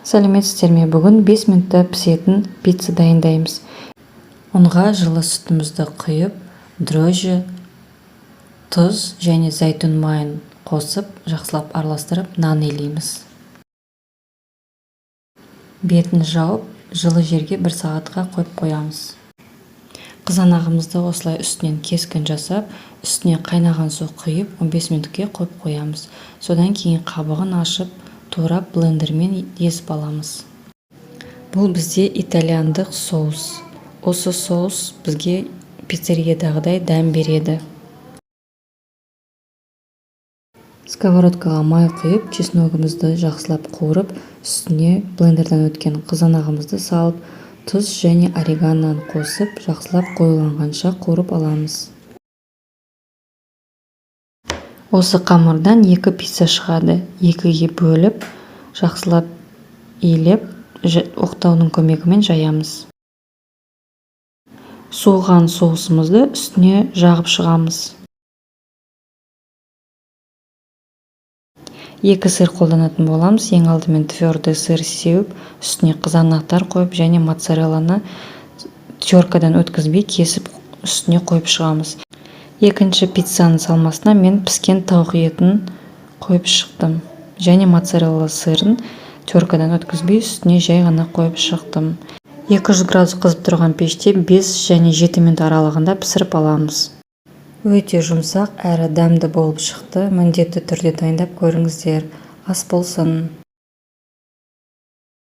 Сәлеметсіздер ме! Бүгін 5 минутта пісетін пицца дайындаймыз. Ұнға жылы сүтімізді құйып, дрожжи, тұз және зәйтүн майын қосып, жақсылап араластырып, нан илейміз. Бетін жауып, жылы жерге бір сағатқа қойып қоямыз. Қызанағымызды осылай үстінен кескін жасап, үстіне қайнаған су құйып, 15 минутке қойып қоямыз. Содан кейін қабығын ашып, турап, блендермен езіп аламыз. Бұл бізде итальяндық соус. Осы соус бізге пиццериядағыдай дәм береді. Сковородкаға май құйып, чесногымызды жақсылап қуырып, үстіне блендерден өткен қызанағымызды салып, тұз және ореганоны қосып, жақсылап қоюланғанша қуырып аламыз. Осы қамырдан 2 пицца шығады. 2-ге бөліп, жақсылап илеп, оқтаудың көмегімен жаямыз. Суыған соусымызды үстіне жағып шығамыз. 2 сыр қолданатын боламыз. Ең алдымен твердый сыр сеуіп, үстіне қызанақтар қойып және моцарелланы теркадан өткізбей кесіп үстіне қойып шығамыз. Екінші пиццаның салмасына мен піскен тауық етін қойып шықтым және моцарелла сырын теркадан өткізбей үстіне жай ғана қойып шықтым. 200 градус қызып тұрған пеште 5 және 7 минут аралығында пісіріп аламыз. Өте жұмсақ әрі дәмді болып шықты. Міндетті түрде дайындап көріңіздер. Ас болсын!